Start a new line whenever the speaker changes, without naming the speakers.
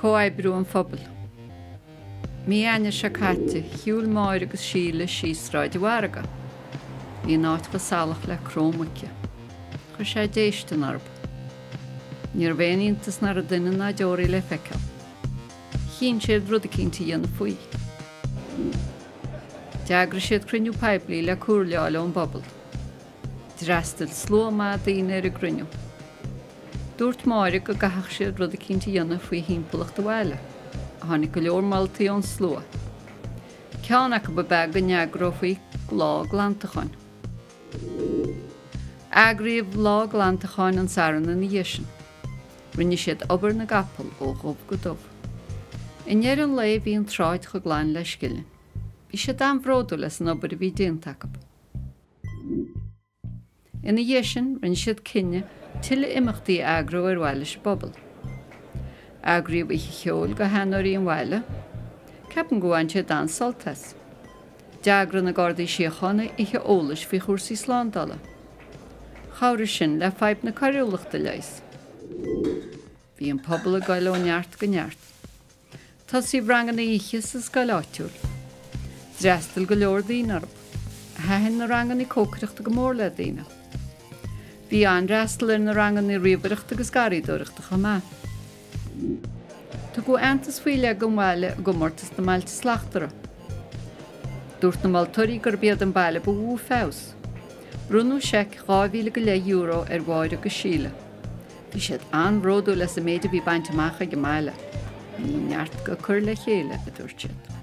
Comhoibriú an phobail. Mí Eanáir seo caite, shiúil Máire agus Síle síos Sráid an Mhargaidh. Bhí an áit chomh salach le cró muice. Chuir sé déistin orthu. Ní raibh aon iontas nach raibh duine ná deoraí le feiceáil. Chinn siad rud eicínt a dhéanamh faoi. D'eagraigh siad cruinniú poiblí le comhairle a fháil ón bpobal. D'fhreastail slua maith daoine ar an gcruinniú. Dúirt Máire go gcaithfeadh siad rud eicínt a dhéanamh faoi thimpeallacht an bhaile. Tháinig go leor moltaí ón slua. Ceann acu ab ea go n-eagrófaí lá glantacháin. Eagraíodh lá glantacháin an Satharn ina dhiaidh sin. Rinne siad obair na gcapall ó dhubh go dubh. I ndeireadh an lae bhí an tsráid chomh glan le scilling. Bhí siad an-bhródúil as an obair a bhí déanta acu. Ina dhiaidh sin, rinne siad cinneadh tuilleadh imeachtaí a eagrú ar mhaithe leis an bpobal. Eagraíodh oíche cheoil do sheanóirí an bhaile. Ceapaim gur bhain siad an-sult as. D'eagraigh na Gardaí Síochána oíche eolais faoi chúrsaí slándála. Chabhraigh sin le fadhb na coiriúlachta a leigheas. Bhí an pobal ag goil ó neart go neart. Tosaíodh ranganna oíche sa scoil áitiúil. D'fhreastail go leor daoine orthu. Thaitin na ranganna cócaireachta go mór le daoine. Bhí an-fhreastal ar na ranganna ríomhaireachta agus garraíodóireachta chomh maith. Tugadh aitheantas faoi leith don bhaile i gcomórtas na mBailte Slachtmhara. Dúirt na moltóirí gurb iad an baile ba mhó feabhas. Bronnadh seic 2,000 go leith euro ar Mháire agus Síle. Bhí siad an-bhródúil as an méid a bhí bainte amach ag an mbaile. Ní neart go cur le chéile, a dúirt siad.